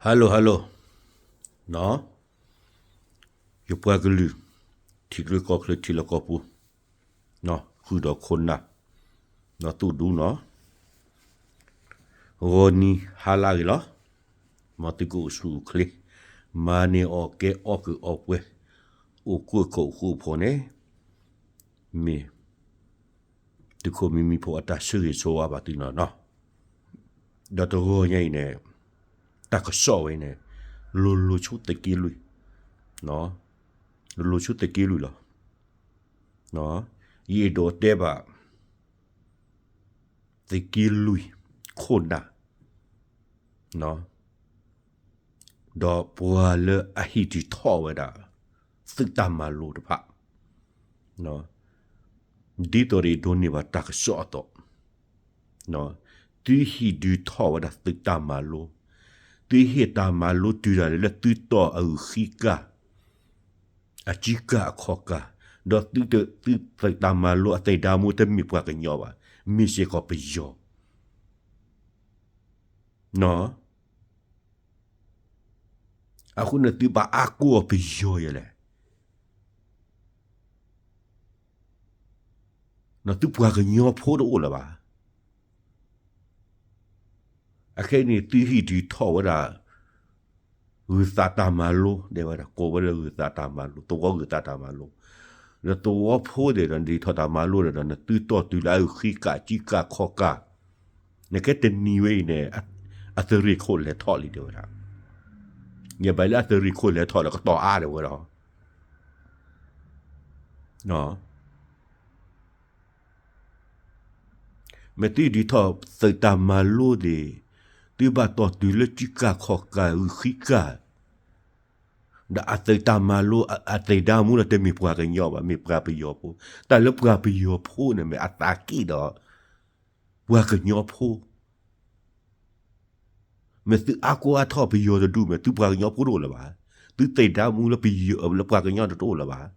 Hello hello နီၣ်, ယပှၤကလုာ် ထံချၢကီၢ်ချၢ ထံလီၢ်ကီၢ်ပူၤ နီၣ်, ဃုာ်ဒီးခိၣ်နၢ် နီၣ် သူၣ်ဒူနီၣ်, ဂီၤနံၤဟါလၢအဂ့ၤလီၤ. မ်သုကအိၣ်ဆူၣ်အိၣ်ချ့, မၤန့ၢ်အီၣ်ကဲအီၣ်ကုၢ်အီပှဲၤ, အိၣ်ကူအခိၣ်အိၣ်ဃူအိၣ်ဖိးန့ၣ် မ့ၢ် သုးခိၣ်မံမံဖိအတၢ်ဆၢဂ့ၤဆၢဝါဘၣ်သုနီၣ်နီၣ်. ဒီးတဂီၤညါအံၤန့ၣ် တၢ်ကစီၣ်ဝဲအံၤန့ၣ် လိၤလိၤဆူသုးက့လွံၢ်, လိၤလိၤဆူသုးက့လွံၢ်လီၤ. ယအဲၣ်ဒိးတဲဘၣ် သုးက့လွံၢ်ခိၣ်နၢ် ဒီးပှၤလၢအဟံၣ်ဒုးထီၣ်ဝဲဒၣ် သုးတၢ်မၤလိတဖၣ်, ဒ်သိးဒီးဒိးန့ၢ်ဘၣ်တၢ်ကစီၣ်အသိး, သုဟံၣ်ဒုးထီၣ်ဝဲဒၣ်သုးတၢ်မၤလိ, သုဟ့ၣ်တၢ်မၤလိတုၤဒၣ်လဲာ်လၢသုတီၢ်အဂုၤဃံကၢ် အစုကၢ်အခီၣ်ကၢ်, ဒီးသုတ သုသုးတၢ်မၤလိအသဲးဒါမူတမ့ၢ်ပှၤကညီဘၣ်, မ့ၢ်စ့ၢ်ကီးပယီၤ, နီၣ်. အဃိန့ၣ်သုဘၣ်အါကိးအီၤပယီၤယဲလဲၣ်. နီၣ် သုပှၤကညီဖိတအိၣ်လၢၤဘၣ်. အခဲအံၤန့ၣ် သုဟံၣ်ဒုးထီၣ်ဝဲဒၣ် ဂုၤသးတၢ်မၤလိ ဒဲဝဲဒၣ် ကိးဝဲလၢဂုၤသးတၢ်မၤလိ သဝီဂုၤသးတၢ်မၤလိ, ဒီးသဝီဖိသ့ၣ်ဒီး ဒုးထီၣ်တၢ်မၤလိဒီး နသုတီၢ်တုၤလၢအဂုၤဃံကၢ်စုကၢ်ခီၣ်ကၢ်, နကဲတနံၤဝဲအံၤန့ၣ် အသုးရ့ၣ်ခိၣ်လဲၤထီၣ်လံဒဲဝဲဒၣ်, ယဘၣ်လၢအသုးရ့ၣ်ခိၣ်လဲၤထီၣ်ဒီးကတီၤအါဒဲဝဲဒီး မ့ၢ်သုဒုးထီၣ်သုးတၢ်မၤလိသ့ၣ်, သုဘၣ်တီၢ်တုၤလၢစုကၢ်ခီၣ်ကၢ်ဂုၤဃံကၢ်, ဒီးအသုးတၢ်မၤလိအသဲးဒါမူလၢတမ့ၢ်ပှၤကညီဘၣ် မ့ၢ်ပှၤပယီၤဖိ, တၢ်လၢပှၤပယီၤဖိန့ၣ်မ့ၢ်အသးက့ၣ်ဒီး ပှၤကညီဖိ, မ့ၢ်သုအါကိးအါထီၣ်ပယီၤတဒူၣ်မ့ၢ် သုပှၤကညီဖိတအိၣ်လၢၤဘၣ်, သုသဲးဒါမူလၢပယီၤလၢပှၤကညီတအိၣ်လၢၤဘၣ်.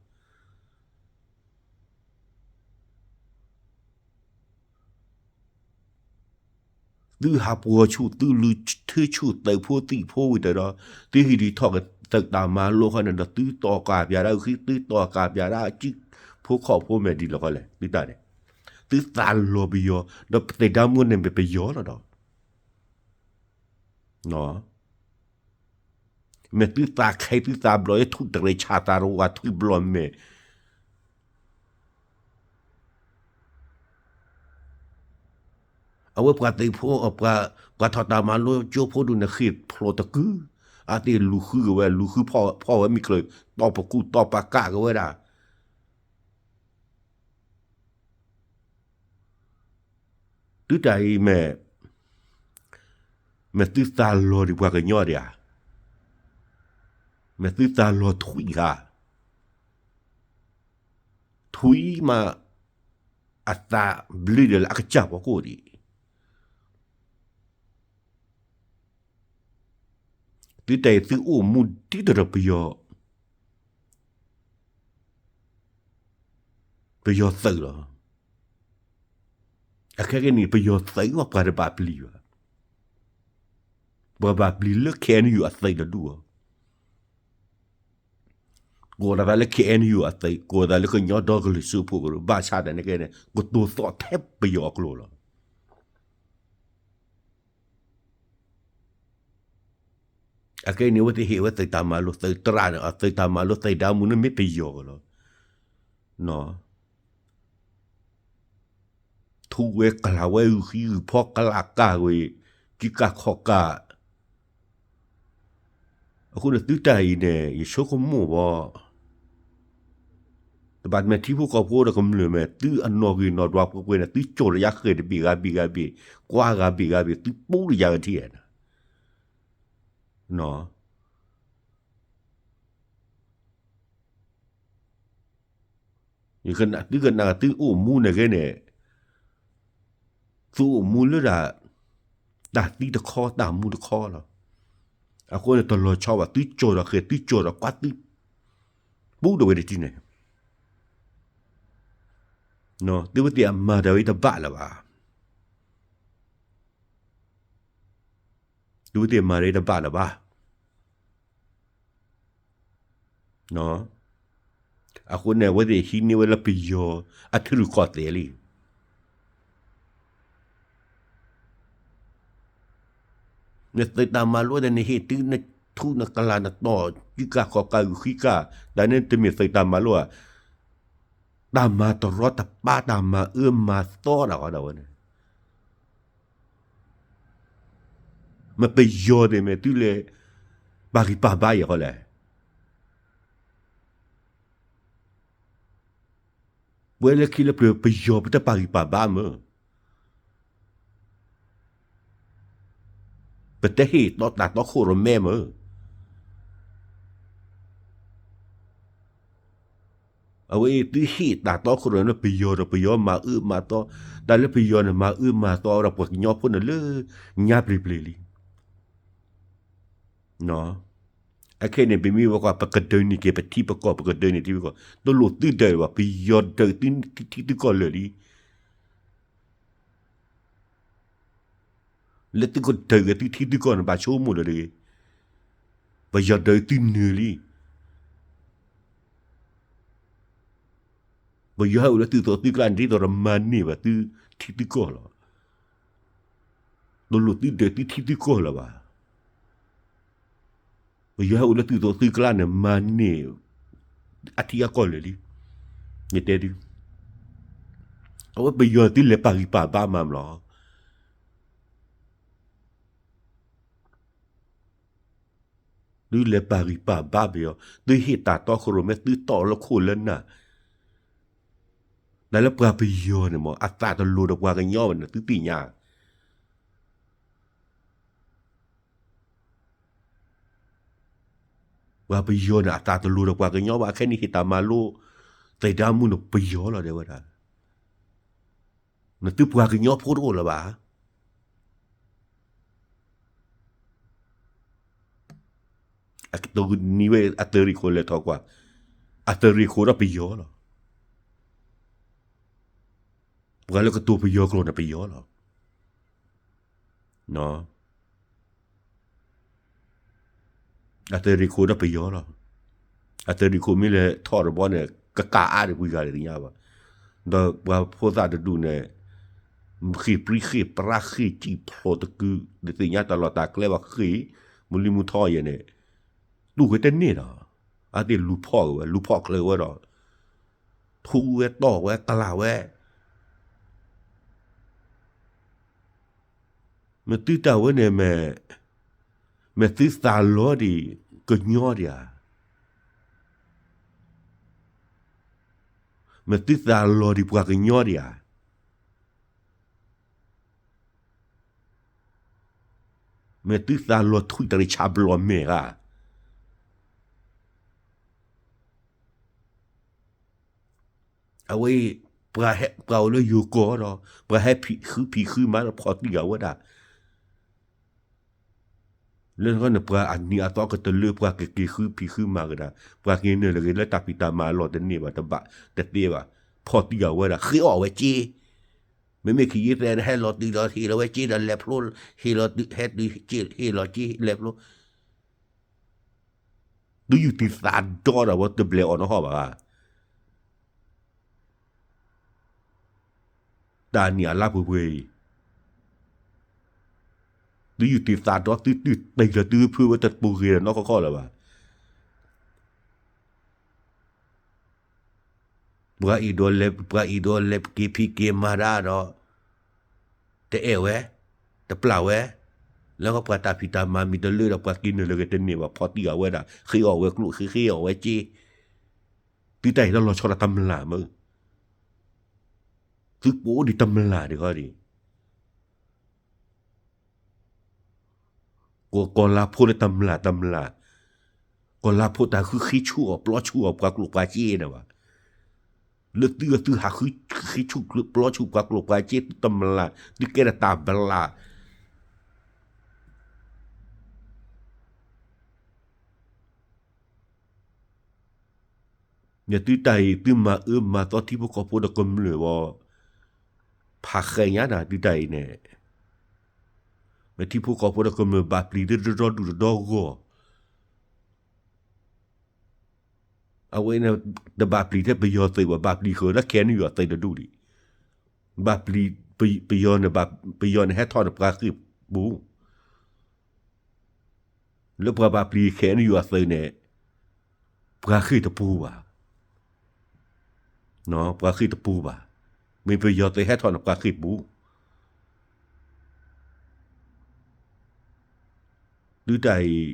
သုဟးပှီၤဆူၣ် သုလူၤထၢဆူၣ် သုးဖိသံၣ်ဖိဝံၤတၢ်ဒီး, သုဟံၣ်ဒုးထီၣ်သုးတၢ်မၤလိဃီန့ၣ်ဒီး သုတီၢ်ကၢ်ပၠးဒၣ်ဂုၤဃံ သုတီၢ်ကၢ်ပၠးဒၣ်စုဖိခီၣ်ဖိမ့ၢ်ဒ်လဲၣ်ဃီလဲၣ် သုတၢ်န့ၣ်, သုသးလီၤပယီၤ, ဒီးပသဲးဒါမူန့ၣ်မ့ၢ်ပယီၤလီၤဒီး မ့ၢ်သုသးခဲ သုသးဘျီ ယထူၣ်တရံးဆၣ်သးတဝးထွံၣ်ဘျီမဲာ်, အဝဲပှၤသ့ၣ်ဖိ ပှၤထီၣ်တၢ်မၤလိကၠိဖိဒူၣ်န့ၣ် ဃ့ၢ်ဖျိးတကု, အသ့ၣ်လူၤဃုက့ၤဝဲ လူၤဃုဖီၣ်ဝဲမ့ၢ်ကျၢၤ တီၢ်ပကူၣ်တီၢ်ပကးက့ၤဝဲဒၣ် သုတၢ်အံၤမ့ၢ်, မ့ၢ်သုသးလီၤဒံးပှၤကညီဒံးဧါ, မ့ၢ်သုသးလီၤထွံၣ်ဧါ, ထွံၣ်မး အသးဘျုးဒီးလၢအကစၢ်ဖီခိၣ်ဒံး, သုတၢ်အံၤသုအိၣ်မူဒ်သိးဒီးပယီၤ ပယီၤသုးလီၤ. အခဲကနံၣ် ပယီၤသုးအံၤ ပှၤတဘၣ်ပျံၤဘၣ်. ပှၤဘၣ်ပျံၤလၢ ခ့ၣ်အဲၣ်ယူၣ် အသုးတဒူၣ်အီၤ, ကိးလီၤသးလၢ ခ့ၣ်အဲၣ်ယူၣ် အသုး, ကိးသးလၢကညီဒီကလုာ်စၢဖှိၣ်ကရူၢ်, ဘၣ်ဆၣ်သနာ်က့န့ၣ် ကတိၤသီၣ်ထဲပယီၤအကျိာ်လီၤ. အခဲအံၤန့ၣ် အဝဲသ့ၣ်ဟ့ၣ်ဝဲသုးတၢ်မၤလိ သုးတြၢ်န့ၣ် အသုးတၢ်မၤလိ သုးဒါမူန့ၣ်မ့ၢ်ပယီၤကလီၤ. ထူဝဲကျၢ်ဝဲဂုာ်ဃံဂုာ်ဖီ ကလးကၢ်ဝဲ ကံကၢ်ခီၣ်ကၢ်, အဃိန့ၣ်သုတၢ်အံၤန့ၣ် ယဆိကမိၣ်ဘၣ် တဘၣ်မ့ၢ်ထံဖိကီၢ်ဖိဒီးကမျၢၢ်မ့ၢ် သုအနီၣ်ဂံၢ်နီၣ်ဒွးပှဲၤပှဲၤန့ၣ် သုကၠီၣ်လၢယၤဃဲၢ်တဘ့ၣ်ဂၤဘ့ၣ်ဂၤဘ့ၣ်, ကွၢ်ဂၤဘ့ၣ်ဂၤဘ့ၣ် သုပူလၢယၤကထံၣ်ဧါန့ၣ်, သုကနၣ်သုအိၣ်မူန့ၣ်ဂ့ၤန့ၣ်, သုအိၣ်မူလၢဒၣ် တၢ်သံတခီ တၢ်မူတခီလီၤ. အဃိန့ၣ် တလီၤဆီဘၣ် သုကၠီၣ်ဒီးဃဲၢ် သုကၠီၣ်ဒီးကွၢ် သုပူဒီးဝဲတထံၣ်န့ၣ်, သုဝဲသ့ၣ်အမၤတၢ်ဝဲတဘၣ်လၢၤဘၣ်. သုဝဲသ့ၣ်မၤတၢ်တဘၣ်လၢၤဘၣ်. အဃိန့ၣ် အဝဲသ့ၣ်ဟံးန့ၢ်ဝဲလၢပယီၤအထံရူၢ်ကီၢ်သဲးလံ. နသုးတၢ်မၤလိဒီး နဟ့ၣ်တုၤနထူနကလၤနတီၢ် စုကၢ်ခီၣ်ကၢ်ဂုာ်ဃံကၢ်, တၢ်န့ၣ်တမ့ၢ်သုးတၢ်မၤလိဧါ. တၢ်မၤတရီတပါ တၢ်မၤအၢမၤသီတၢ်ဃီဒၣ်ဝဲန့ၣ် မ့ၢ်ပယီၤသ့ၣ်မ့ၢ်သုလဲၤပာ်ဂံၢ်ပာ်ဘါအံၤအဃိလဲၣ်. ပဝဲလၢခံလၢပျၢၤပယီၤ ပတပာ်ဂံၢ်ပာ်ဘါမ့ၢ် ပတဟ့ၣ်တၢ်တီခိၣ်ရိၣ်မဲမ့ၢ် အဝဲအံၤသုဟ့ၣ်တၢ်တီခိၣ်ရိၣ်မဲလၢပယီၤဒီး ပယီၤမၤအၢမၤသီ, တၢ်လၢပယီၤန့ၣ် မၤအၢမၤသီဒီးပှၤကညီဖိန့ၣ်လၢညါပျ့ၤပျ့ၤလံ. အခဲအံၤန့ၣ် ပမ့ၢ်ဝဲကွၢ် ပကဒၢးန့ၢ်က့ၤပထံပကီၢ်, ပကဒၢးန့ၢ်ထံပကီၢ်, တလိၣ်သုဒၢးဘၣ်, ပယီၤဒၢးသုထံသုကီၢ်လၢာ်လံ. လၢသုကဒၢးက့ၤသုထံသုကီၢ်န့ၣ် ဘၣ်ဆိကမိၣ်လၢၤတဂ့ၤ. ပယီၤဒၢးသုနၢၤလံ. ပယီၤဟဲအိၣ်လၢသုသိးသုကျါန့ၣ် ဒ်သိးဒီးမၤန့ၢ်ဘၣ်သုထံသုကီၢ်လီၤ. တလိၣ်သုဒၢးသုထံသုကီၢ်လၢၤဘၣ်. ပယီၤဟဲအိၣ်လၢသုသိးသုကျါန့ၣ် မၤန့ၢ်အထံအကီၢ်လၢာ်လံ. ယတဲသု, အဝဲပယီၤသုလဲၤပာ်ဂံၢ်ပာ်ဘါမၤမလီၤ. သုလဲၤပာ်ဂံၢ်ပာ်ဘါပယီၤ, သုဟ့ၣ်တၢ်တီခိၣ်ရိၣ်မဲ သုတီၢ်လၢခိၣ်လၢနၢ်, တၢ်လၢပှၤပယီၤန့ၣ်မ့ၢ် အသးတလိၤဒီးပှၤကညီဘၣ်န့ၣ် သုသ့ၣ်ညါ. ပှၤပယီၤန့ၣ် အသးတလိၤဒီးပှၤကညီဘၣ်, အခဲအံၤဟ့ၣ်တၢ်မၤလိ သ့ၣ်ဒါမူန့ၣ်ပယီၤလီၤ တဲဝဲဒၣ်. နသုပှၤကညီဖိတအိၣ်လၢၤဘၣ်. အကတိၤနံၤဝဲအသုးရ့ၣ်ခိၣ်လဲၤထီၣ်ကွၢ်, အသုးရ့ၣ်ခိၣ်ဒီးပယီၤလီၤ. ပှၤလၢကတိၤပယီၤကျိာ်န့ၣ်ပယီၤလီၤ. အသုးရ့ၣ်ခိၣ်ဒီးပယီၤလီၤ. အသုးရ့ၣ်ခိၣ်မ့ၢ်လဲၤထီၣ်တဘျီန့ၣ် ကကးအါဒံးပှၤဂၤတသ့ၣ်ညါဘၣ်. ဒီးပှၤဖိသၣ်တဒူၣ်န့ၣ် ဃ့ၢ်ပြံဃ့ၢ်ပြါဃ့ၢ်စံၣ်ဖျိးတကုာ် တသ့ၣ်ညါတၢ်လီၢ်တၢ်ကျဲဘၣ်ဃ့ၢ် မုၢ်လံမုၢ်ထီယဲၢ်န့ၣ် တူၢ်ဝဲတန့ၢ်ဒီး အသ့ၣ်လူၤဖီၣ်ဝဲ လူၤဖီၣ်ချၢဝဲဒီး ထူဝဲတီၢ်ဝဲကလၤဝဲ မ့ၢ်သုတၢ်ဝဲန့ၣ် မ့ၢ်သုသးလီၤဒံးကညီဒံးဧါ, မ့ၢ်သုသးလီၤဒံးပှၤကညီဒံးဧါ, မ့ၢ်သုသးလီၤထွံၣ်တရံးဆးဘျီၣ်မဲာ်ဧါ. အဝဲအံၤ ပှၤအိၣ်လၢယိၤကီၢ်ဒီး ပှၤဟဲဖံးဃုဖံးဃုမၤဒီးဖီၣ်တံၢ်အဝဲဒၣ်, လၢနဂီၢ်န့ၣ် ပှၤအနံၤအသီကတလၢ ပှၤကက့ၤဃုဖံးဃုမၤကဒါ, ပှၤက့ၤနုာ်လီၤက့ၤလၢတၢ်ဖံးတၢ်မၤအလီၢ်တန့ၢ်ဘၣ် တဘၣ်တသ့ဘၣ်, ဖီၣ်တံၢ်အဝဲဒၣ် ဃ့အီၣ်ဝဲစ့, မ့မ့ၢ်ခံယ့သဲးန့ၣ် ဟဲလီၤတုၤဒီးဟ့ၣ်လီၤဝဲစ့ဒီးလဲၤဖျိ, ဟ့ၣ်လီၤတုၤ ဟဲတုၤ ဟ့ၣ်လီၤစ့ လဲၤဖျိ သုယူၢ်တံၢ်သးဒီဒီး အဝဲတဘျဲးအီၤနီတဟီၣ်ဘၣ်ဧါ. တၢ်အနံၣ်အလါပှဲၤပှဲၤအံၤ, သုယူၢ်တံၢ်သးဒီ သုတုၤတ့ၢ်လၢသုဖုဝဲတပူၤဂ့ၤဒီးနီၢ်ကီၢ်ကီၢ်လၢၤဘၣ်. ပှၤအံၤဒီးလဲၤ ပှၤအံၤဒီးလဲၤက့ၤဖံးက့ၤမၤဒၣ်ဒီး တအဲၣ်ဝဲ, တပျၢ်ဝဲ, လၢပှၤတၢ်ဖံးတၢ်မၤမံၤတလၢဒီး ပှၤက့ၤနုာ်လီၤက့ၤတန့ၢ်ဘၣ် ဖီၣ်တံၢ်အဝဲဒၣ် ဃ့အီၣ်ဝဲကျိၣ်ဃ့ ဃ့အီၣ်ဝဲစ့, သုတၢ်အံၤတၢ်လီၤဆီဒၣ်တမျၢ်မ့ၢ်, သုကအိၣ်ဒံးတမျၢ်ဒံးဃီဒံး ကီၢ်လါဖိလၢတမျၢ်တမျၢ်, ကီၢ်လါဖိတၢ်ဃုဃ့ဆူၣ်အီၤပျီဆူၣ်အီၤပှၤကျိၣ်ပှၤစ့န့ၣ်ဘၣ်. လၢသုအသုဟးဃုဃ့ဆူၣ်ပျီဆူၣ်ပှၤကျိၣ်ပှၤစ့သုတမျၢ်, သုကဲထီၣ်တၢ်ဘျၣ် န့ၣ်သုတၢ်အံၤ သုမၤအၢမၤသီထံဖိကီၢ်ဖိဒီးကမျၢၢ်ဝဲ, ဖးဃဲညါဒၣ်သုတၢ်အံၤန့ၣ်, မ့ၢ်ထံဖိကီၢ်ဖိဒီးကမျၢၢ်ဘၣ်ပျံၤသုတဒီဒူၣ်တဒီဂီၢ်, အဝဲန့ၣ် တဘၣ်ပျံၤထဲပယီၤသုးဘၣ်, ဘၣ်ပျံၤဃုာ်လၢ KNU အသုးတဒူၣ်ဒံး. ဘၣ်ပျံၤ ပယီၤန့ၣ် ပယီၤန့ၣ်ဟဲထီၣ်န့ၣ်ပှၤဃ့ၢ်ပူၤ, လၢပှၤဘၣ်ပျံၤ KNU အသုးန့ၣ် ပှၤဃ့ၢ်တပူၤဘၣ်, ပှၤဃ့ၢ်တပူၤဘၣ်. မ့ၢ်ပယီၤသုးဟဲထီၣ်န့ၣ် ပှၤဃ့ၢ်ပူၤ. သုတၢ်အံၤ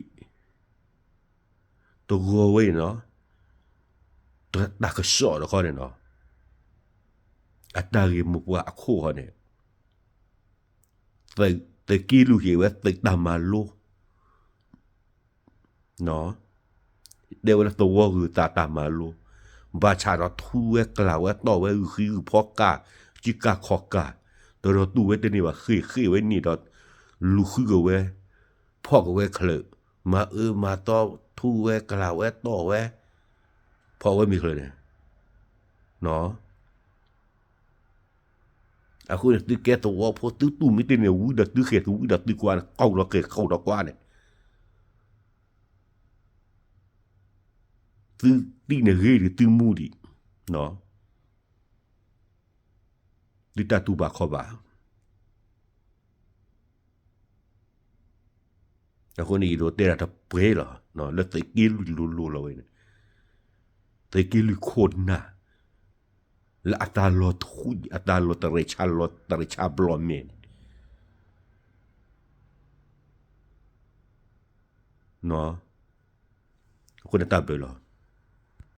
တဂီၤဝဲအံၤနီၤ, တၢ်ကစီၣ်တခီန့ၣ်နီၤ, အတၢ်ဂ့ၢ်မိၢ်ပှၢ်အခိၣ်ဃီန့ၣ်, သုးက့လွံၢ်ဟ့ၣ်ဝဲသုးတၢ်မၤလိ တဲဝဲလၢသဝီဂုာ်သးတၢ်မၤလိ, ဘၣ်ဆၣ်ဒီးထူဝဲကျၢ်ဝဲတီၢ်ဝဲဂုာ်ဃံဂုာ်ဖီကၢ်, ကံကၢ်ခီကၢ်, တဒီးတူၢ်ဝဲတန့ၢ်ဘၣ် ဃ့ၢ်ဃ့ၢ်ဝဲန့ၣ်ဒီး လူၤဃုက့ၤဝဲ, ဖီၣ်က့ၤဝဲချၢး, မၤအၢမၤသီ, ထူဝဲကျၢ်ဝဲတီၢ်ဝဲ, ဖီၣ်ဝဲမ့ၢ်ချၢးန့ၣ် အဃိန့ၣ် သုကဲသဝီဖိ သုတူၢ်မ့ၢ်တန့ၢ်ဝံၤဒီးသုဃ့ၢ်သုဝံၤဒီးသုကွၢ်န့ၣ် ကိၢ်ဒီးဃ့ၢ်ကိၢ်ဒီးကွၢ်န့ၣ်, သုသံန့ၣ်ဂ့ၤဒံးသုမူဒံး, သုတၢ်တူၢ်ဘၣ်ခီဘၣ်. အဃိန့ၣ် ယဒိးတဲဒၣ်တပှဲၤလီၤ လၢသုးက့လွံၢ်လိၤလိၤလီၤဝဲန့ၣ်, သုးက့လွံၢ်ခိၣ်နၢ် လၢအသးလီၤတဃုာ် အသးလီၤတရဲၣ်ဆါလီၤတရဲၣ်ဆါဘျီမဲာ်န့ၣ် အဃိန့ၣ်တၢ်ဘျုးလီၤ.